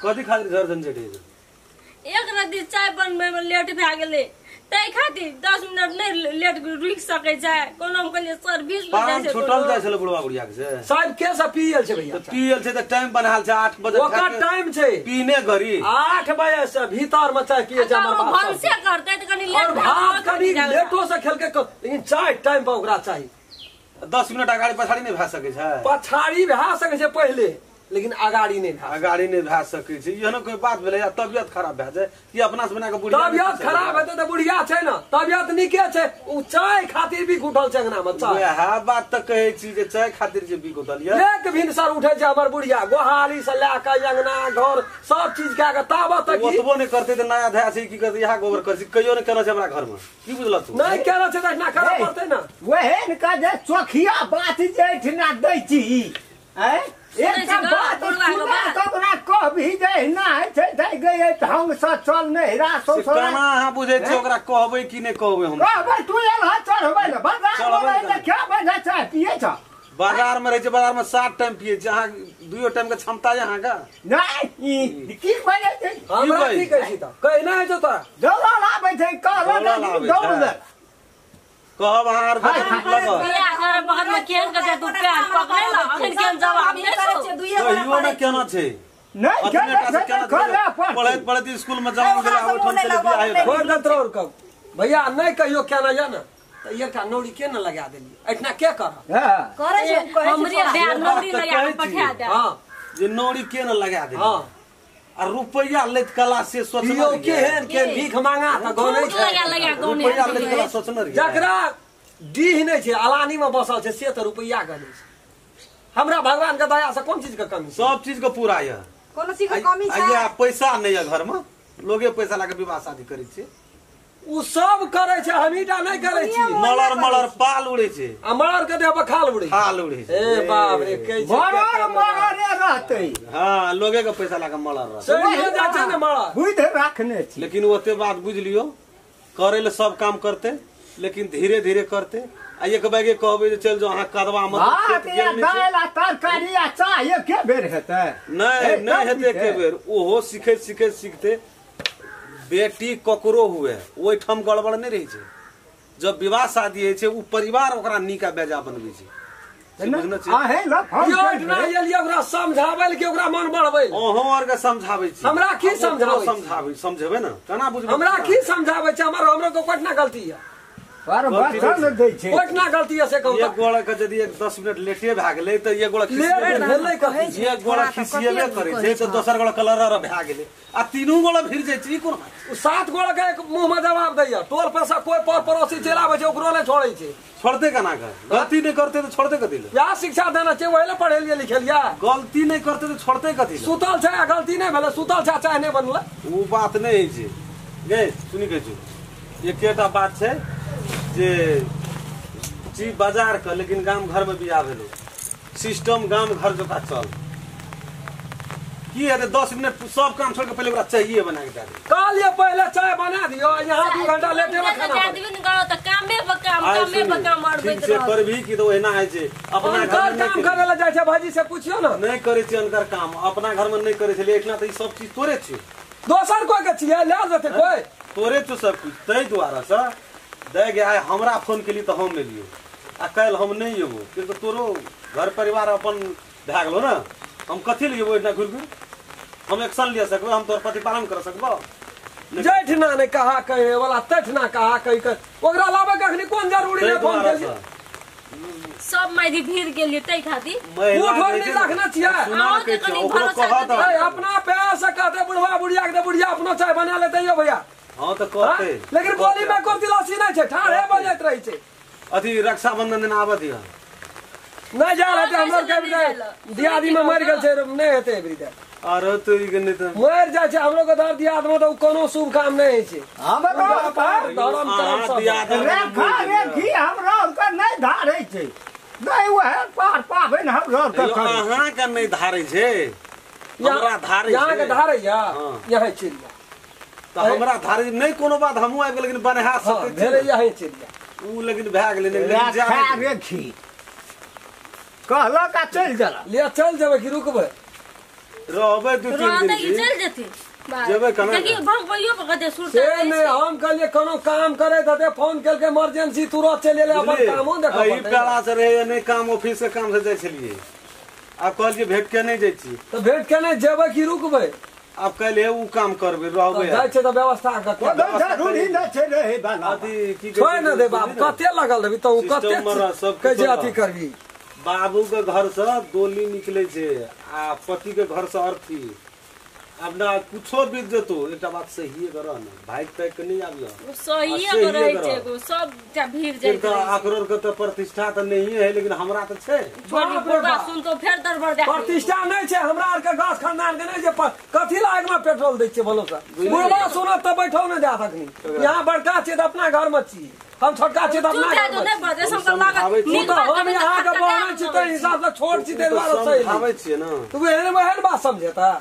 कथी खातिर झर झंझट है एक रत्ती चाय बनबै में लेट भए गेलै तै खातिर 10 मिनट नै लेट रुकि सकै छै कोनो हम कहलियै सर्विस में पान छूटल जाइ छलै बुढ़वा बुढ़िया के से साहब के सब पीयल छै भैया त पीयल छै त टाइम बनाल छै 8 बजे ओकर टाइम छै पीने घड़ी 8 बजे से भीतर में चाय पिए छै हमर बाप भनसे करतै त कनी लेट और भात कनी लेटो से खेलके लेकिन चाय टाइम पर ओकरा चाही 10 मिनट अगाड़ी पछाड़ी नै भए सकै छै पछाड़ी भए सकै छै पहिले लेकिन अगाड़ी नहीं भए अगाड़ी नहीं भए सकै छै एहनो कोई बात भेलै या तबियत खराब भए जाय कि अपना से बना के बुढ़िया तबियत खराब हेतै त बुढ़िया छै ना तबियत नीके छै उ चाय खातिर भी उठल छै अंगना में चाय वएह बात त कहै छी जे चाय खातिर जे भी उठल ये एक भिनसर उठै छै हमर बुढ़िया गोहाली से लए के अंगना घर सब चीज कए के ताबत तक ओतबो नहीं करतै त नया धया छै की करतै इहा गोबर कर छै कहियो नहीं केना छै हमरा घर में की बुझल तू नहीं केना छै त ना करऽ पड़तै ना वहे न का जे चोखिया बात जे एठना दै छी ऐ एकटा बात सुना कहबी जे ना छै दै गए ढंग से चल नहीं रा सो केना अहाँ बुझै छी ओकरा कहबै कि नहीं कहबै हम कहबै तू एल ह चढ़बै ने बाजार में त क्या बजा चाय पिए छ बाजार में रहै छै बाजार में 7 टाइम पिए छै अहाँ दुइयो टाइम के क्षमता है अहाँ का नहीं ई की बजे छै हमरा की कहै छी त कहै नै छै तोरा दौड़ल आबै छै कहल दौड़ कहब अहाँ आर लगल बियाह करे बखत में केहन के तू पैर पकड़े ल अखन केहन जवाब नै छै कहियो न केना छै नहीं केना पढ़ैत पढ़ैत स्कूल में जमा गेला ओहिठाम चलि बियाह भेल छोड़ दे तोर कब भैया नहीं कहियो केना या ना त एकटा नौरी के न लगा देलियै एठना के कर हां करै छै कहै हमरे बियाह नौरी लगा के पठा दे हां जे नौरी के न लगा देलियै हां आ रुपैया लैत कला से सोचना यो केहन के भीख मांगा त गनै छै लगा लगा गनै रुपैया लैत कला सोचना रहियै जकरा डीह नै छै अलानी में बसल छै से त रुपैया गनै छै हमरा भगवान के दया से कोन चीज के कमी सब चीज के पूरा य कोनो चीज के कमी छै आ पैसा नै य घर में लोगे पैसा ला के विवाह शादी करै छै उ सब करै छै हमहीटा नै करै छी मलर मलर पाल उड़ै छै आ मलर के देह पर खाल उड़ै खाल उड़ै छै ए बाप रे कहै छै मलर मलरे रहतै हां लोगे के पैसा ला के मलर रहतै सही जाइ छै ने मलर बुझ राखने छी लेकिन ओते बात बुझ लियो करै ले सब काम करते लेकिन धीरे धीरे करते आ एक बैगे कहबै जे चल जाओ अहाँ कदवा मत भात या दाल आ तरकारी आ चाय एके बेर हेतै नै नै हेतै एके बेर ओहो सिखैत सिखैत सिखते बेटी ककरो हुए ओहिठाम गड़बड़ नहीं रहै छै जब विवाह शादी होइ छै उ परिवार ओकरा नीक आ बेजा बनबै छै आहे ल फोन एलियै ओकरा समझाबै के ओकरा मन बढ़बै अहों आर के समझाबै छी हमरा की समझाबै समझाबै समझेबै ना केना बुझबै हमरा की समझाबै छै हमर हमरो को कोटना गलती है पर वचन दै छै कोटना गलती है से कहू एक गोड़ा के यदि 10 मिनट लेटे भए गेलै त एक गोड़ा लेट भेलै कथी एक गोड़ा खिसिएबे करै छै त दोसर गोड़ा कलर आर भए गेलै आ तीनू गोड़ा भिर जाइ छै ई कोन बात 7 गोड़ा के एक मुंह में जवाब दैया टोल पर से कोई पर पड़ोसी चलि आबै छै ओकरो नै छोड़ै छै छोड़ते केना के गलती नहीं करते त छोड़ते कथी ले या शिक्षा देना छै ओहि ले पढ़ेलियै लिखेलियै गलती नहीं करते त छोड़ते कथी ले सुतल छै आ गलती नै भेलै सुतल छै चाय नै बनलै उ बात नै होइ छै गे सुनि कहै छी एकेटा बात छै जे छी बाजार के लेकिन गाम घर में बियाह भेलो सिस्टम गाम घर जका चल की हेतै 10 मिनट सब काम छोड़ के पहले ओकरा चाहिए बना के दे कहलियै पहले चाय बना दियो यहाँ 2 घंटा लेटे में खाना दे दियो ने गाँव त कामे पर काम कामे पर काम ठीक से करबी की त ओहिना होइ छै अपना घर में काम करे ला जाइ छै भाजी से पूछियो ना नहीं करै छै अनकर काम अपना घर में नहीं करै छलियै एकना त ई सब चीज तोरे छियौ दोसर कोई के छियै ले जेतै कोई तोरे छौ सब कुछ तै दुआरे से दे गे आइ हमरा फोन केली त हम एलियो आ काल्हि हम नहीं एबो किया तऽ तोरो घर परिवार अपन भए गेलो ना हम कथी ले जेबो एहिना घुरि घुरि हम एक्शन लिअ सकबै हम तोहर प्रतिपालन कर सकबो जैठना ने कहा कहे वाला तैठना कहा कहि के ओकरा लाबै के अखनी कोन जरूरी नै फोन केलियै सब माइदी भीड़ गेलियै तै खातिर बूढ़ नहीं रखना छियै अपना पैसा कहते बुढ़वा बुढ़िया के बुढ़िया अपनो चाय बना लेते यो भैया हां त कहते लेकिन बोली में कोई दिलासी नहीं छै ठाढ़े बजैत रहै छै अथी रक्षाबंधन दिन आबऽ दिअ नहीं जा रहते हमर के दियादी में मर गेल छै नहीं हेतै एबरी दे अरे तो ई के नहीं त मर जाइ छै हमरो के दर दियाद में त कोनो शुभ काम नहीं होइ छै हमरो धर्म कर्म सब रेखा रेखी हमरो के नहीं धारै छै नहीं वह पार पाबनि हमरो के अहाँ के नहीं धारै छै हमरा धारै छै यहाँ के धारै या यहाँ चलि जा त हमरा धारै नहीं कोनो बात हमहूँ आबि गेल लेकिन बन्हा सकै भेलै यहाँ चलि जा उ लेकिन भए गेलै लेकिन जा रेखी कहलक आ चलि जला ले चल जेबै कि रुकबै रहबै 2-3 दिन चल जेतै जेबै कना देखिए भगवइयो पर कते सुरता से नै हम कहलिए कोनो काम करे त फोन केलके इमरजेंसी तुरंत चलि एलै अपन कामो देखऽ पड़तै। ई पेला से रहे नै काम ऑफिस के काम से जाइ छलिए आब कहलिए भेट के नै जाइ छी त भेट के नै जेबै की रुकबै आब कहलिए उ काम करबै रहबै जाइ छै त व्यवस्था क जरूरी नै छै रहे वाला अथी की छोड़ न दे बाप कते लगल रहबी त उ कते कहै छै अथी करबी। बाबू के घर से डोली निकले छै आ पति के घर से अर्थी अब ना कुछो बीत जतो एकटा बात सहीए कर न भाई तक नहीं आबियो सहीए रहै छै एगो सब टा भीड़ जाइ छै आकरोर के त प्रतिष्ठा त नहीं है लेकिन हमरा त छै बूढ़ा सुन तो फेर दरबर दे प्रतिष्ठा नहीं छै हमरा आर के गाछ खानदान के नहीं छै कथी ला आग में पेट्रोल दै छै बोलो सर बुढ़वा सुनत त बैठो न जा अखनी यहाँ बड़का छै त अपना घर में छी हम छोटका छी त अपना घर में नहीं बजे सब लागत नीक बात हम यहाँ के बहन छी त हिसाब से छोट छी तै दुआरे सही समझाबै छियै न तू एहन एहन बात समझेता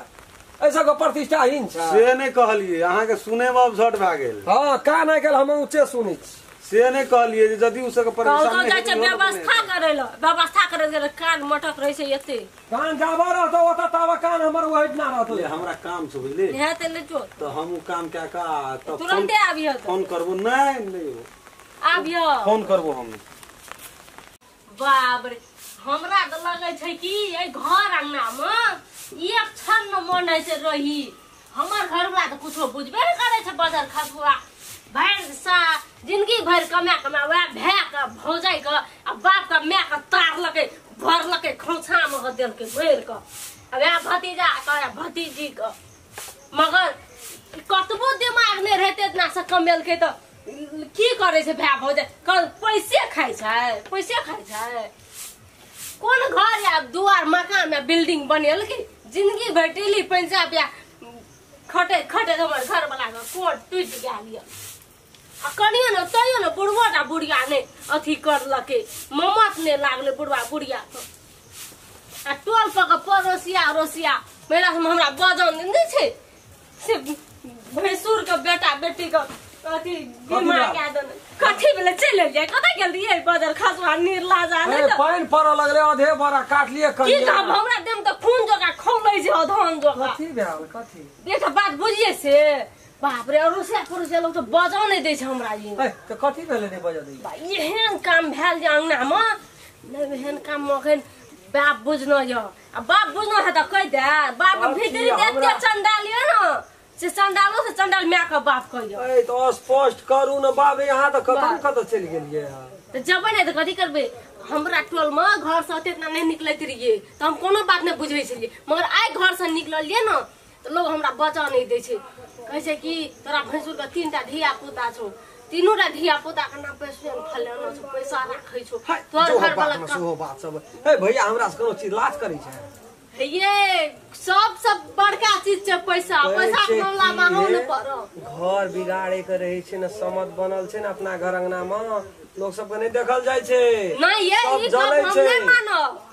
ऐसा को प्रतिष्ठाहीन छै से नहीं कहलिए अहाँ के सुने में अपसेट भए गेल। हां का नहीं गेल हम ऊंचे सुनै छी से नहीं कहलिए जे यदि उ सब के परेशान नहीं जाइ छै व्यवस्था करै ल व्यवस्था करै ल कान मटक रहै छै एते कान जाबो रहतो ओत तावा कान हमर ओहित ना रहतो हमरा काम छै बुझली हे त ले जो त हम उ काम क्या का त तुरंते आबियो फोन करबो नहीं नहीं आबियो फोन करबो हम। बाप रे हमरा त लगै छै कि ए घर अंगना में एक क्षण न मन है से रही हमर घरवाला त कुछो बुझबे न करे छै बजर खसुआ भरि सा जिंदगी भरि कमा कमा वएह भाय के भौजाई के आ बाप के my के तारलकै भरलकै खोछा में के देलकै भरि के आ वएह भतीजा के आ भतीजी के मगर कतबो दिमाग नहि रहते इतना से कमेलकै त की करे छै भाय भौजाई कल पैसे खाइ छै पैसे खाइ छै कोन घर या दुआर मकान या बिल्डिंग बनेलकै जिंदगी भरि डेली पंजाब या खटे खटे हमर घर वाला के कोट टूटि गेल यऽ आ कनियो ने तैयो ने बुढ़बो टा बुढ़िया नहि अथी करलकै ममत नहि लागलै बुढ़बा बुढ़िया के आ टोल पर के पड़ोसिया अड़ोसिया महिला सब हमरा बजन नहि छै से भैंसुर के बेटा बेटी के अथी बीमा कए देने कथी भेलै चलि एलियै कतऽ गेल रहियै बजर खसुआ निर्लाजा नहि ए पानि पड़ऽ लगलै आधे बड़ा काटलिए की कहब हमरा देह में त खून जका खौलै छै अधन जका कथी भेल कथी एकटा बात बुझिए से बाप रे अड़ोसिया पड़ोसिया लोग त बजऽ नहि दै छै हमरा ई ए त कथी भेलै नहि बजऽ दै एहन काम भेल जे अंगना में नहि एहन काम अखन बाप बुझना यऽ आ बाप बुझना है त कहि दे बाप के भीतरी एते चंडाल यऽ न से चंडालो से चंडाल my के बाप कहियो ए त स्पष्ट करू न बाप यहाँ त कतऽ कतऽ चलि गेलियै त जबै नहि त कथी करबै हमरा टोल में घर से एते नहि निकलैत रहियै त हम कोनो बात नहि बुझै छलियै मगर आइ घर से निकललियै न त लोग हमरा बचऽ नहि दै छै कहै छै कि तोरा भैंसुर के 3टा धिया पुता छौ तीनूटा धिया पुता के नाम पैसा फलाना छौ पैसा राखै छौ तोहर घर वाला सेहो बात सब ए भैया हमरा से कोनो चीज लाज करै छै ये सब सब बड़का चीज छै पैसा पैसा के मामला में अहूँ नहि पड़ब घर बिगाड़े के रहे छै न समझ बनल छै न अपना घर अंगना में लोग सबके नहीं देखल जाइ छै नहीं ये ई गप हम नहीं मानब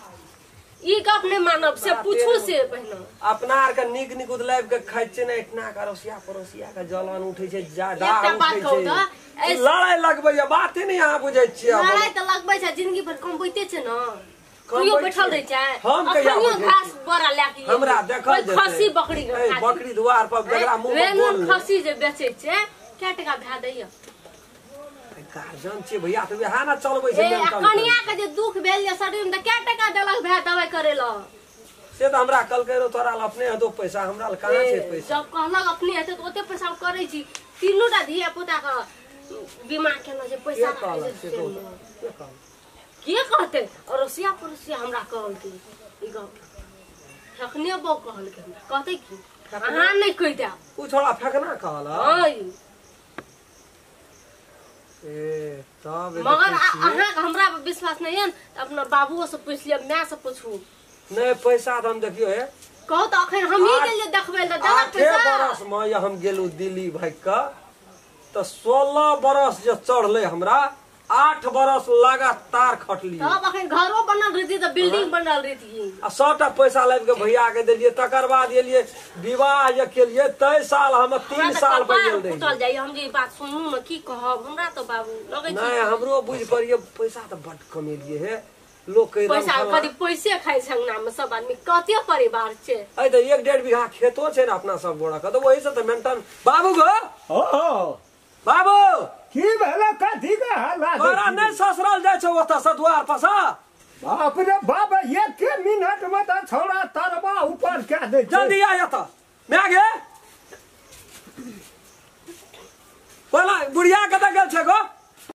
ई गप नहीं मानब से पूछू से पहिने अपना आर के नीक नीक उदलाइब के खाइ छै ने इतना के अड़ोसिया पड़ोसिया के जलन उठै छै ज्यादा उठै छै लड़ाई लगबै बाते नहीं अहाँ बुझै छियै लड़ाई त लगबै छै जिंदगी भर कमबैते छै न कहियो बैठल रहै छै हम कहिया घास बोरा लए के हमरा देखल जेतै खस्सी बकरी के बकरी दुआर पर जकरा मुंह में बोल खस्सी जे बेचै छै कै टका भए दैया गार्जियन छियै भैया त वएह ना चलबै छै ए कनिया के जे दुख भेल जे शरीर में त कै टका देलक भए दवाई करे ल से त हमरा कहलकै रो तोरा ल अपने हेतौ पैसा हमरा ल कहाँ छै पैसा जब कहलक अपने हेतै त ओते पैसा हम करै छी तीनूटा धिया पुता के बीमा केना छै पैसा के कहलक के कहते अड़ोसिया पड़ोसिया हमरा कहलकै ई गप फेकने बौ कहलकै हमरा कहते की अहाँ नहि कहि देब उ छोड़ा फेकना कहल हां ए तब मगर अहाँ के हमरा पर विश्वास नहीं है त अपना बाबूओ से पूछ लिअ my से पूछू नहीं पैसा त हम देखियो हे कहू त अखन हम ही गेलियै देखबै ल देलक पैसा 8 बरस में हम गेलू दिल्ली भाग के त 16 बरस जे चढ़ले हमरा 8 बरस लगातार खटली तब अखन घरो बनल रही त बिल्डिंग बनल रही आ सबटा पैसा लाबि के भैया के देलियै तकर बाद एलियै विवाह जे केलियै 23 साल हम 3 साल पर गेल रही टूटल जाइए हम जे बात सुनू न की कहब हमरा त बाबू लगै छै नहीं हमरो बुझ पड़िए पैसा त बड कमेलियै हे लोक के पैसा कथी पैसे खाइ छै अंगना में सब आदमी कते परिवार छै। अइ तऽ 1-1.5 बीघा खेतो छै ने अपना सब गोरा के, तऽ वही से तऽ मेंटन बाबू गो। ओ बाबू की भेलो कथी के हल्ला? तोरा नहि ससुराल जाइ छौ ओतऽ से द्वार पर से? बाप रे बाप, एक मिनट में तऽ छौड़ा तरबा ऊपर कए दै छै। जल्दी आ एतऽ my गे। बोला बुढ़िया कतऽ गेल छै गो?